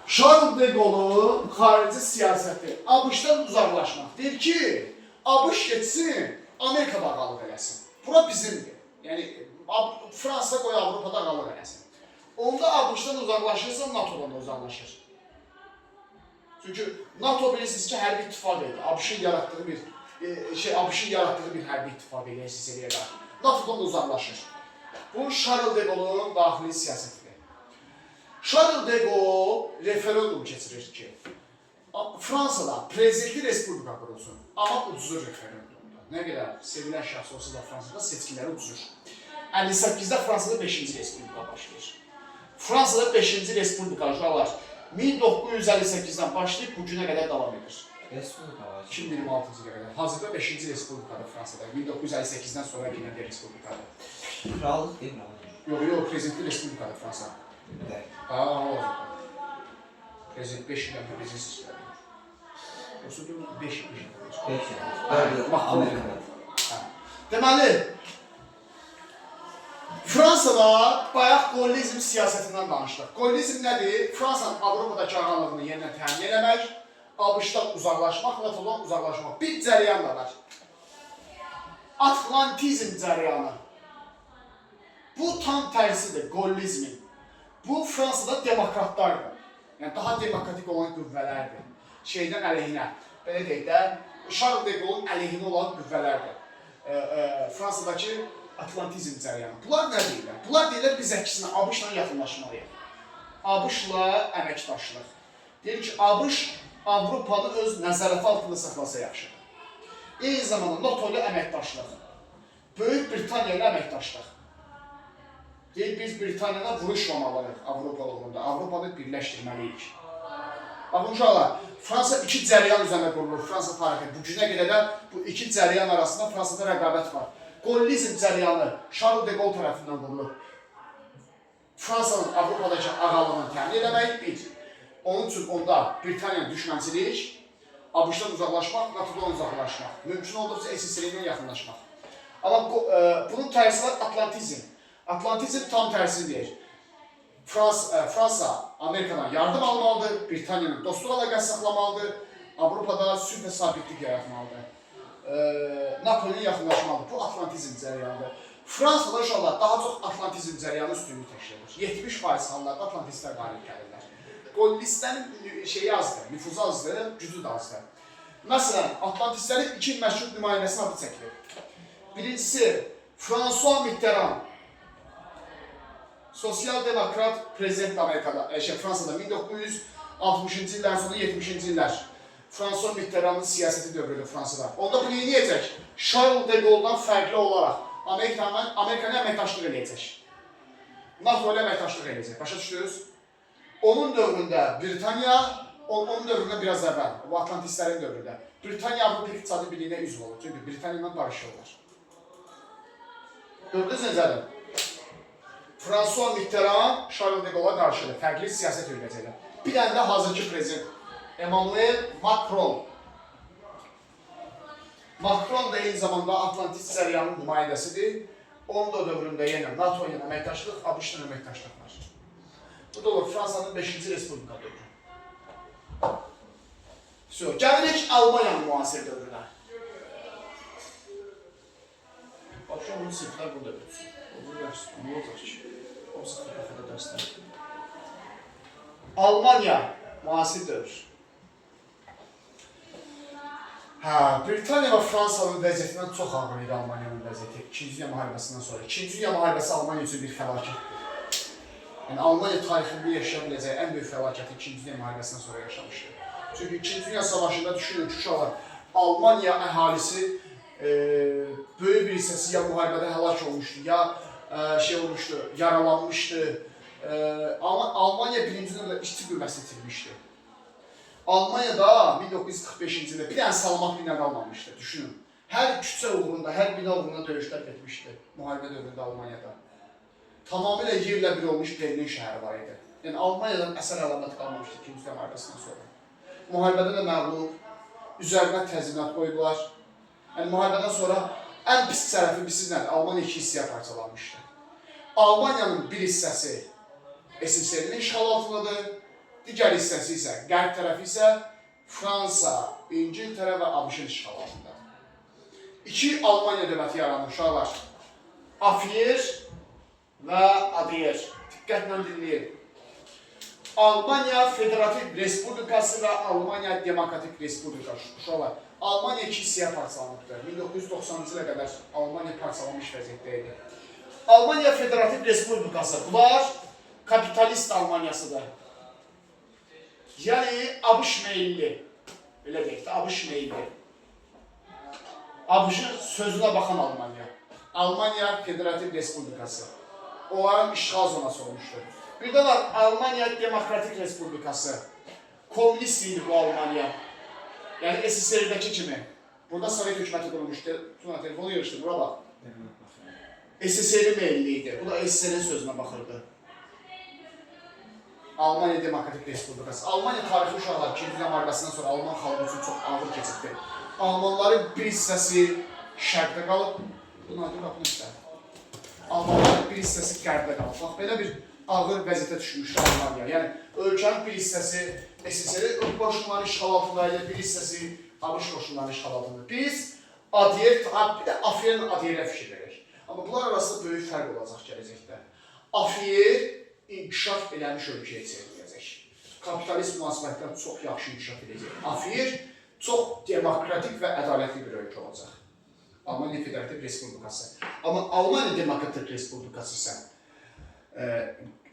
Charles de Gaulle'un xarici siyasəti ABŞ-dan uzaqlaşmaq. Deyir ki, ABŞ getsin, Amerikada ağalıq eləsin. Bura bizimdir. Yəni Fransa qoy Avropada ağalıq eləsin. Onda ABŞ-dan uzaqlaşırsa, NATO-dan da uzaqlaşır. Çünki NATO bilirsiniz ki, hərbi ittifaq idi. ABŞ-ın yaratdığı bir ABŞ-ın yaratdığı bir hərbi ittifaq idi SSR-yə qarşı. NATO-dan da uzaqlaşır. Bu Charles de Gaulle'un daxili siyasətidir. Charles de Gaulle referendum keçirir ki, Fransada prezidentli respublika qurulsun, amma ucuzur referendumda. Nə qədər sevilən şəxs olsa da Fransada seçkiləri ucuzur. 58-də Fransada 5-ci respublika başlayır. Fransada 5-ci respublika uşaqlar 1958-dən başlayıb bu günə qədər davam edir. Respublika var. 2026-cı ilə qədər. Hazırda 5-ci respublikadır Fransada. 1958-dən sonra gələn bir respublikadır. Krallıq değil mi? Yox, yox, prezidentli respublikadır Fransa. Bir dakika. Ha, hal-hazırda. Prezident 5 ildən bir prezident seçilir. Yoxsa 5 5 il. 5 yıl. 4 yıl Macron. Amerika'da. Hə. Deməli, Fransada bayaq qollizm siyasətindən danışdıq. Qollizm nədir? Fransanın Avropadakı ağalığını yenidən təmin eləmək, ABŞ-dan uzaqlaşmaq, NATO-dan uzaqlaşmaq. Bir cərəyan da var. Atlantizm cərəyanı. Bu tam tərsidir qollizmin. Bu Fransada demokratlardır. Yəni daha demokratik olan qüvvələrdir. Şeydən əleyhinə, belə deyək də, Charles de Gaulle'un əleyhinə olan qüvvələrdir. Fransadakı Atlantizm cərəyanı. Bunlar nə deyirlər? Bunlar deyirlər biz əksinə ABŞ-la yaxınlaşmalıyıq. ABŞ-la əməkdaşlıq. Deyir ki, ABŞ Avropanı öz nəzarəti altında saxlasa yaxşıdır. Eyni zamanda NATO ilə əməkdaşlıq. Böyük Britaniya ilə əməkdaşlıq. Deyir, biz Britaniyana vuruşmamalıyıq Avropa uğrunda. Avropanı birləşdirməliyik. Baxın uşaqlar, Fransa iki cərəyan üzərində qurulur. Fransa tarixi. Bu günə qədər də bu iki cərəyan arasında Fransada rəqabət var. Qollizm cərəyanı Charles de Gaulle tərəfindən qurulur. Fransanın Avropadakı ağalığını təmin eləmək bir. Onun üçün onda Britaniya düşmənçilik, ABŞ-dan uzaqlaşmaq, NATO-dan uzaqlaşmaq. Mümkün olduqca SSR ilə yaxınlaşmaq. Amma bunun tərsi var Atlantizm. Atlantizm tam tərsini deyir. Fransa Amerikadan yardım almalıdır, Britaniyanın dostluq əlaqəsi saxlamalıdır, Avropada sülh və sabitlik yaratmalıdır. NATO ilə yaxınlaşmalıdır. Bu Atlantizm cərəyanıdır. Fransada uşaqlar daha çox Atlantizm cərəyanı üstünlük təşkil edir. 70% hallarda Atlantistlər qalib gəlirlər. Qollistlərin şeyi azdır, nüfuzu azdır, gücü də azdır. Məsələn, Atlantistlərin iki məşhur nümayəndəsinin adı çəkilir. Birincisi François Mitterrand. Sosial demokrat prezident Amerikada, Fransada 1960-cı illərin sonu 70-ci illər. François Mitterrandın siyasəti dövrüdür Fransada. Onda bu nə edəcək? Charles de Gaulle'dan fərqli olaraq Amerika ilə əməkdaşlıq eləyəcək. NATO ilə əməkdaşlıq eləyəcək. Başa düşdünüz? Onun dövründə Britaniya, onun dövründə biraz əvvəl, bu Atlantistlərin dövründə Britaniya Avropa İqtisadi Birliyinə üzv olur. Çünki Britaniya ilə barışırlar. Gördünüz necədir? François Mitterrand Charles de Gaulle'a qarşıdır. Fərqli siyasət yürüdəcəklər. Bir dənə də hazırki prezident Emmanuel Macron. Macron da eyni zamanda Atlantist cərəyanının nümayəndəsidir. Onun da dövründə yenə NATO ilə əməkdaşlıq, ABŞ ilə əməkdaşlıq var. Bu da olur Fransanın 5-ci Respublika dövrü. So, gəlirik Almaniyanın müasir dövrünə. Bax, onun siniflər burada bitsin. O dərs nə olacaq ki? O siniflər dəfədə dərslər. Almaniya müasir dövr. Hə, Britaniya və Fransanın vəziyyətindən çox ağır idi Almaniyanın vəziyyəti İkinci Dünya müharibəsindən sonra. İkinci Dünya müharibəsi Almaniya üçün bir fəlakətdir. Yəni Almaniya tarixində yaşaya biləcəyi ən böyük fəlakəti İkinci Dünya müharibəsindən sonra yaşamışdı. Çünki İkinci Dünya Savaşında düşünün ki, uşaqlar, Almaniya əhalisi böyük bir hissəsi ya müharibədə həlak olmuşdu, ya şey olmuşdu, yaralanmışdı. Amma Almaniya birinci növbədə işçi qüvvəsi itirmişdi. Almaniyada 1945-ci ildə bir dənə salamat bina qalmamışdı, düşünün. Hər küçə uğrunda, hər bina uğrunda döyüşlər getmişdi müharibə dövründə Almaniyada. Tamamilə yerlə bir olmuş Berlin şəhəri var idi. Yəni Almaniyadan əsər əlamət qalmamışdı İkinci Dünya müharibəsindən sonra. Müharibədə də məğlub, üzərinə təzminat qoydular. Yəni müharibədən sonra ən pis tərəfi bilirsiniz nədir? Almaniya iki hissəyə parçalanmışdı. Almaniyanın bir hissəsi SSR-nin işğalı altındadır, Digər hissəsi isə, qərb tərəfi isə Fransa, İngiltərə və ABŞ-ın işğalı altındadır. İki Almaniya dövləti yaranır uşaqlar. Afier və Adier. Diqqətlə dinləyin. Almaniya Federativ Respublikası və Almaniya Demokratik Respublikası. Uşaqlar, Almaniya iki hissəyə parçalanıbdır. 1990-cı ilə qədər Almaniya parçalanmış vəziyyətdə idi. Almaniya Federativ Respublikası. Bunlar kapitalist Almaniyasıdır. Yəni ABŞ meyilli. Belə deyək də, ABŞ meyilli. ABŞ-ın sözünə baxan Almaniya. Almaniya Federativ Respublikası. Onların işğal zonası olmuşdur. Bir də var Almaniya Demokratik Respublikası. Komünist idi bu Almaniya. Yəni SSR-dəki kimi. Burada Sovet hökuməti qurulmuşdu. Tuna telefonu yığışdı, bura bax. SSR meyilli idi. Bu da SSR-in sözünə baxırdı. Almaniya Demokratik Respublikası. Almaniya tarixi uşaqlar İkinci Dünya müharibəsindən sonra Alman xalqı üçün çox ağır keçibdi. Almanların bir hissəsi şərqdə qalıb. Bu nadir qapını işlə. Almanların bir hissəsi qərbdə qalıb. Bax belə bir ağır vəziyyətə düşmüşdü Almaniya. Yəni ölkənin bir hissəsi SSR qoşunları işğal altında idi, bir hissəsi ABŞ qoşunları işğal altında. Biz Adiyer, bir də Afiyerlə Adiyerə fikir verək. Amma bunlar arasında böyük fərq olacaq gələcəkdə. Afiyer inkişaf eləmiş ölkəyə çevriləcək. Kapitalist münasibətlər çox yaxşı inkişaf edəcək. Afiyer çox demokratik və ədalətli bir ölkə olacaq. Almaniya Federativ Respublikası. Amma Almaniya Demokratik Respublikası isə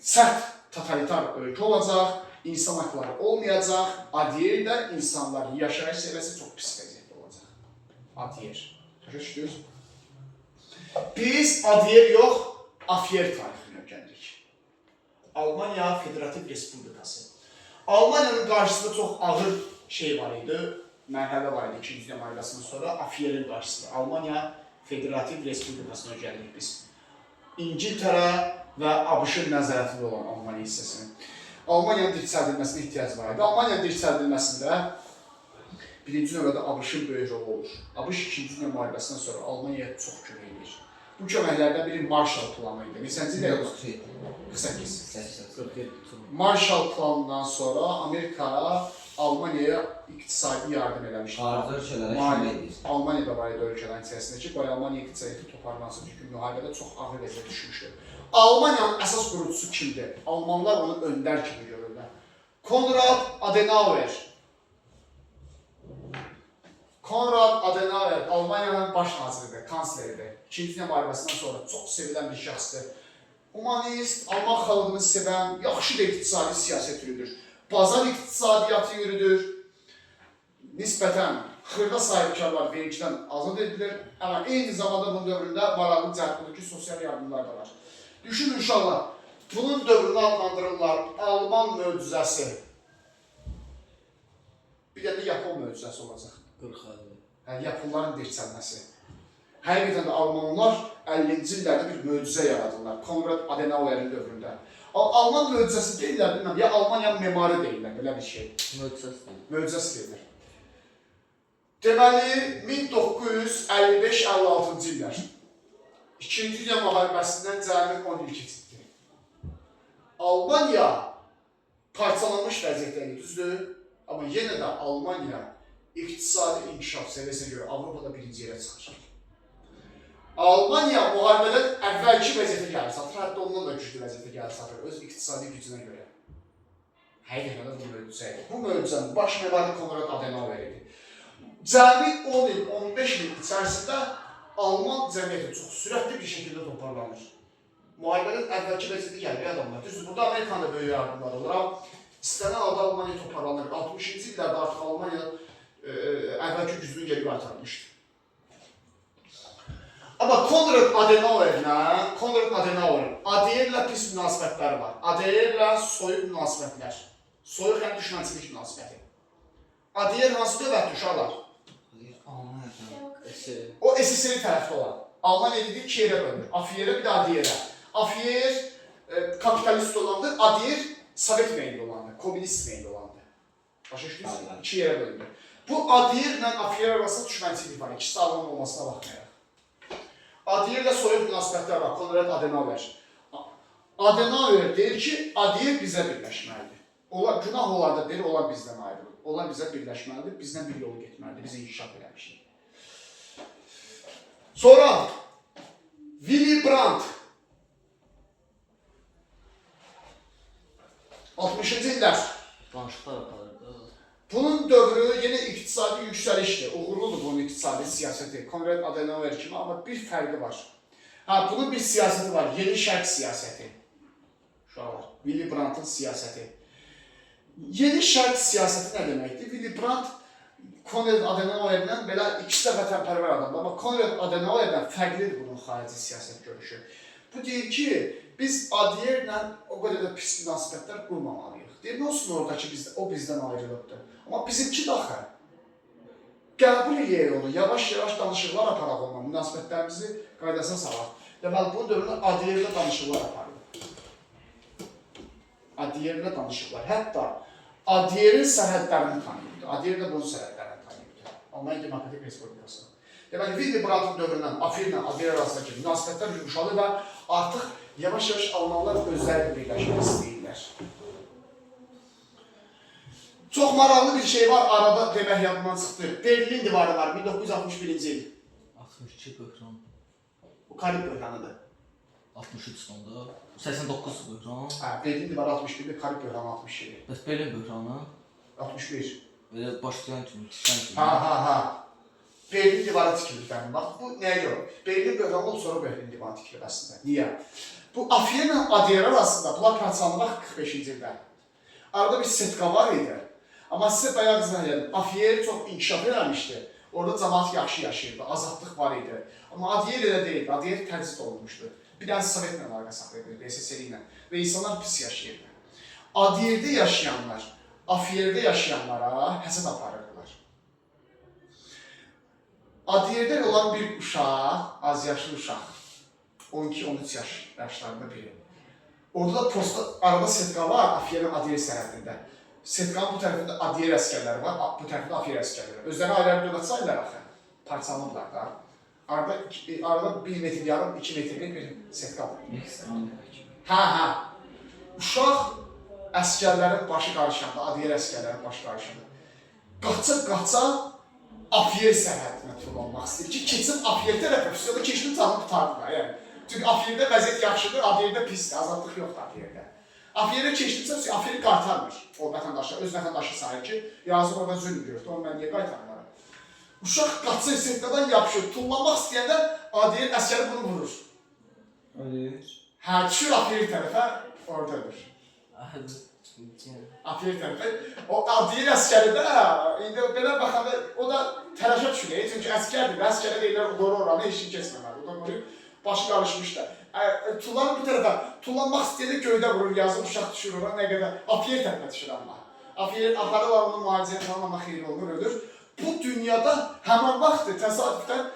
sərt totalitar ölkə olacaq, insan haqları olmayacaq, Adiyerdə insanların yaşayış səviyyəsi çox pis vəziyyətdə olacaq. Adiyer. Başa düşdünüz? Biz Adiyer yox, Afiyer tarixini öyrənirik. Almaniya Federativ Respublikası. Almaniyanın qarşısında çox ağır şey var idi, mərhələ var idi İkinci Dünya müharibəsindən sonra Afiyerin qarşısında. Almaniya Federativ Respublikasını öyrənirik biz. İngiltərə və ABŞ-ın nəzarətində olan Almaniya hissəsinin. Almaniyanın dirçəldilməsinə ehtiyac var idi. Almaniyanın dirçəldilməsində birinci növbədə ABŞ-ın böyük rolu olur. ABŞ İkinci Dünya müharibəsindən sonra Almaniyaya çox kömək edir. Bu köməklərdən biri Marshall planı idi. Neçənci ildə? 1947. 48. 88. 47. Marshall planından sonra Amerika Almaniyaya iqtisadi yardım eləmişdi. Xarici ölkələrə Mali- kömək edir. Almaniya da var idi ölkələrin içərisində ki, qoy Almaniya iqtisadiyyatı toparlansın, çünki müharibədə çox ağır vəziyyətə düşmüşdü. Almaniyanın əsas qurucusu kimdir? Almanlar onu öndər kimi görürlər. Konrad Adenauer. Konrad Adenauer Almaniyanın baş naziridir, kansleridir. İkinci Dünya müharibəsindən sonra çox sevilən bir şəxsdir. Humanist, Alman xalqını sevən, yaxşı da iqtisadi siyasət yürüdür. Bazar iqtisadiyyatı yürüdür. Nisbətən xırda sahibkarlar vergidən azad edilir, amma eyni zamanda bunun dövründə maraqlı cəhət budur ki, sosial yardımlar da var. Düşünün uşaqlar, bunun dövrünü adlandırırlar Alman möcüzəsi. Bir də Yapon möcüzəsi olacaq. 46. Yəni Yaponların dirçəlməsi. Həqiqətən də Almanlar 50-ci illərdə bir möcüzə yaradırlar. Konrad Adenauerin dövründə. Alman möcüzəsi deyirlər, bilməm, ya Almaniyanın memarı deyirlər, belə bir şey. Möcüzəsi deyil. Möcüzəsi deyirlər. Deməli, 1955-56-cı illər. İkinci Dünya müharibəsindən cəmi 10 il keçibdi. Almaniya parçalanmış vəziyyətdə idi, düzdür? Amma yenə də Almaniya iqtisadi inkişaf səviyyəsinə görə Avropada birinci yerə çıxır. Almaniya müharibədən əvvəlki vəziyyətə gəlir çatır, hətta ondan da güclü vəziyyətə gəlir çatır öz iqtisadi gücünə görə. Həqiqətən də bu möcüzə idi. Bu möcüzənin baş memarı Konrad Adenauer idi. Cəmi 10 il, 15 il içərisində Alman cəmiyyəti çox sürətli bir şəkildə toparlanır. Müharibədən əvvəlki vəziyyətə gəlir adamlar. Düzdür, burada Amerikanın da böyük yardımları olur, amma istənilən halda Almaniya toparlanır. 60-cı illərdə artıq Almaniya əvvəlki gücünü geri qaytarmışdı. Amma Konrad Adenauerlə, Konrad Adenauer, Adenauerlə pis münasibətləri var. Adenauerlə soyuq münasibətlər. Soyuq yəni düşmənçilik münasibəti. Adenauer hansı dövlətdir uşaqlar? Almaniyadan. SSR. O SSR tərəfdə olan. Almaniya dediyi iki yerə bölünür. Afiyerə bir də Adiyerə. Afiyer kapitalist olandır, Adiyer Sovet meyilli olandır, komünist meyilli olandır. Başa düşdünüz? Bəli, bəli. İki yerə bölündü. Bu Adiyerlə Afiyer arasında düşmənçilik var. İkisi Alman olmasına baxmayaraq. Adiyerlə soyuq münasibətlər var. Konrad Adenauer. Adenauer deyir ki, Adiyer bizə birləşməlidir. Onlar günah olar da deyir, onlar bizdən ayrılır. Onlar bizə birləşməlidir, bizdən bir yolu getməlidir. Biz inkişaf eləmişik. Sonra Willy Brandt 60-cı illər. Danışıqlar aparırdı. Bunun dövrü yenə iqtisadi yüksəlişdir. Uğurludur bunun iqtisadi siyasəti. Konrad Adenauer kimi, amma bir fərqi var. Ha, bunun bir siyasəti var. Yeni Şərq siyasəti. Uşaqlar, Willy Brandtın siyasəti. Yeni Şərq siyasəti nə deməkdir? Willy Brandt Konrad Adenauerlə belə ikisi də vətənpərvər adamdır, amma Konrad Adenauerdən fərqlidir bunun xarici siyasət görüşü. Bu deyir ki, biz ADR-lə o qədər də pis münasibətlər qurmamalıyıq. Deyir, nə olsun orada ki, biz, o bizdən ayrılıbdır. Amma bizimki də axı. Qəbul eləyək onu, yavaş-yavaş danışıqlar aparaq onunla, münasibətlərimizi qaydasına salaq. Deməli, bunun dövründə ADR-lə danışıqlar aparılır. ADR-lə danışıqlar. Hətta ADR-in sərhədlərini tanıyıbdır. ADR də bunun sərhədlərini tanıyıbdır. Almanya Demokratik Respublikası. Deməli, Willy Brandtın dövründən AFR ilə ADR arasındakı münasibətlər yumşalır və artıq yavaş-yavaş almanlar özləri də birləşmək istəyirlər. Çox maraqlı bir şey var, arada demək yadımdan çıxdı. Berlin divarı var, 1961-ci il. 62 böhran. Bu Karib böhranıdır. 63 sonda. 89 böhran. Hə, Berlin divarı 61-dir, Karib böhranı 67. Bəs Berlin böhranı 61. belə başlayan kimi, tikilən kimi. Ha ha ha. Berlin divarı tikilib dəmin. Bax bu nəyə görə? Berlin böhranı olub sonra Berlin divarı tikilib əslində. Niyə? Bu Afiyə ilə ADR arasında bunlar parçalanmaq 45-ci ildə. Arada bir setka var idi. Amma sizə bayaq izah elədim. Afiyə çox inkişaf eləmişdi. Orada cəmaət yaxşı yaşayırdı, azadlıq var idi. Amma ADR elə deyildi. ADR təcrid olunmuşdu. Bir dənə Sovetlə əlaqə saxlayırdı, BSSR ilə və insanlar pis yaşayırdı. ADR-də yaşayanlar, Afiyerdə yaşayanlara həsəd aparırdılar. ADR-də olan bir uşaq, az yaşlı uşaq, 12-13 yaş yaşlarında biri. Orada da posta, arada setka var, Afiyerlə ADR sərhədində. Setkanın bu tərəfində ADR əsgərləri var, bu tərəfində Afiyer əsgərləri var. Özlərini ayrı-ayrı dövlət sayırlar axı. Parçalanıblar da. Arada, arada 1 metr yarım, 2 metrlik bir setka var. Hə, hə. Uşaq əsgərlərin başı qarışanda, ADR əsgərlərin başı qarışanda. Qaça-qaça Afiyer sərhədinə tullanmaq istəyir ki, keçsin Afiyer tərəfə, üstədə keçdim canım qurtardı da, yəni. Çünki Afiyerdə vəziyyət yaxşıdır, ADR-də pisdir, azadlıq yoxdur Afiyerdə. Afiyerə keçdimsə, Afiyeri qaytarmır o vətəndaşı, öz vətəndaşı sayır ki, yazıq orada zülm görürdü, onu mən niyə qaytarmaram? Uşaq qaçır, setkadan yapışır, tullanmaq istəyəndə ADR əsgəri bunu vurur. Ölür. Hə, düşür Afiyer tərəfə, orada ölür. Hadi. Afiyer tərəfə. O ADR əsgəri də indi belə baxanda o da təlaşa düşür. Çünki əsgərdir, əsgərə deyirlər qoru oranı, heç kim keçməməli. O da qoruyub, başı qarışmış da. Tullanır bu tərəfə, tullanmaq istəyəndə göydə vurur, yazıq uşaq düşür ora nə qədər. Afiyer tərəfə düşür amma. Afiyer aparırlar onu müalicəyə falan amma xeyir olmur, ölür. Bu dünyada həmin vaxt təsadüfdən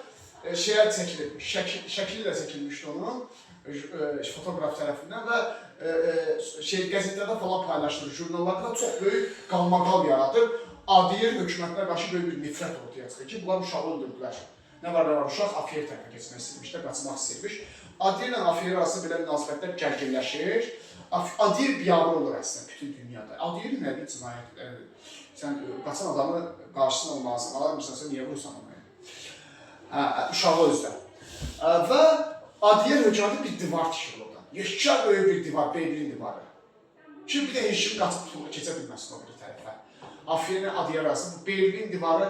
şeyə çəkilib, şəkili də çəkilmişdi onun fotoqraf tərəfindən və şey qəzetlərdə falan paylaşılır, jurnallarda çox böyük qalmaqal yaradır. ADR hökumətinə qarşı böyük bir nifrət ortaya çıxır ki, bunlar uşağı öldürdülər. Nə var nə var, uşaq Afiyer tərəfə keçmək istəyirmiş də, qaçmaq istəyirmiş. ADR ilə Afiyer arasında belə münasibətlər gərginləşir. ADR biabır olur əslində bütün dünyada. ADR nə bir cinayət, sən qaçan adamı qarşısını almalısan, alamırsansa niyə vurursan onu? Hə, uşağı özdə. Və ADR hökuməti bir divar tikir oradan. Yekə böyük bir divar, Berlin divarı. Ki bir də heç kim qaçıb keçə bilməsin o biri tərəfə. Afiyyə ADR arasında bu Berlin divarı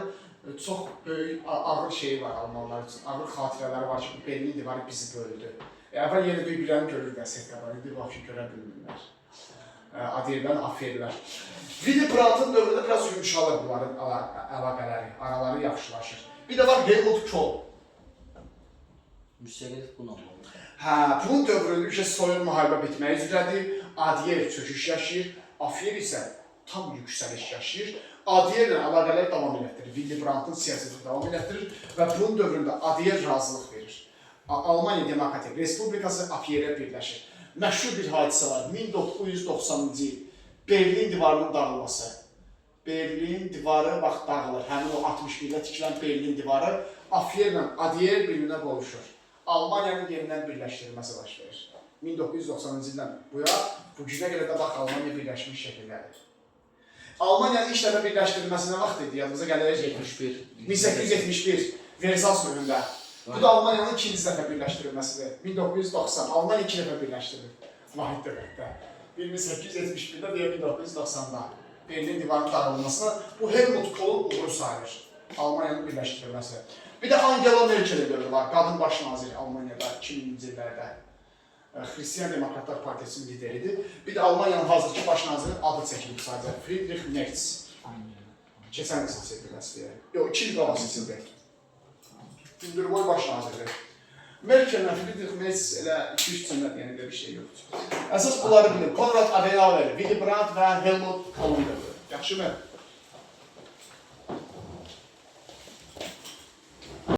çox böyük ağır şeyi var almanlar üçün. Ağır xatirələri var ki, bu Berlin divarı bizi böldü. Əvvəl yenə bir-birlərini görürdülər setkalar, indi vəbşi görə bilmirlər. ADR-lər, Afiyerlər. Willy Brandtın dövründə biraz yumşalır bunların əlaqələri, araları yaxşılaşır. Bir də var Helmut Kohl. Müstəqil bununla bağlı. Hə, bunun dövründə üşə soyuq müharibə bitmək üzrədir. ADR çöküş yaşayır, Afiyer isə tam yüksəliş yaşayır. ADR ilə əlaqələr davam elətdirir. Willy Brandtın siyasətini davam elətdirir və bunun dövründə ADR razılıq verir. Almanya Demokratik Respublikası Afiyerə birləşir. Məşhur bir hadisə var. 1990-cı il Berlin divarının dağılması. Berlin divarı bax dağılır. Həmin o 61-də tikilən Berlin divarı Afiyerlə ADR bir-birinə qovuşur. Almaniyanın yenidən birləşdirilməsi baş verir. 1990-cı ildən bu yana bu günə qədər də bax Almaniya birləşmiş şəkildədir. Almaniyanın ilk dəfə birləşdirilməsi nə vaxt idi? Yadınıza gəlir? 71. 1871 Versal sülhündə. Bu da Almaniyanın ikinci dəfə birləşdirilməsidir. 1990. Almaniya iki dəfə birləşdirilib. Vahid dövlətdə. 1871-də deyə 1990-da. Berlin divarının dağılmasına bu Helmut Kohl'un uğuru sayılır. Almaniyanın birləşdirilməsi. Bir də Angela Merkel'in dövrü var. Qadın baş naziri Almaniyada 2000-ci illərdə. Xristian Demokratlar Partiyasının lideridir. Bir də Almaniyanın hazırki baş nazirinin adı çəkilib sadəcə. Friedrich Merz. Keçən il seçildi məsələyə. Yox, 2 il qabaq seçildi. Hündürboy baş nazirdir. Merkellə Friedrich Merz elə 2-3 cümlədir, yəni belə bir şey yoxdur. Əsas bunları bilin. Konrad Adenauer, Willy Brandt və Helmut Kohl'un dövrü. Yaxşımı?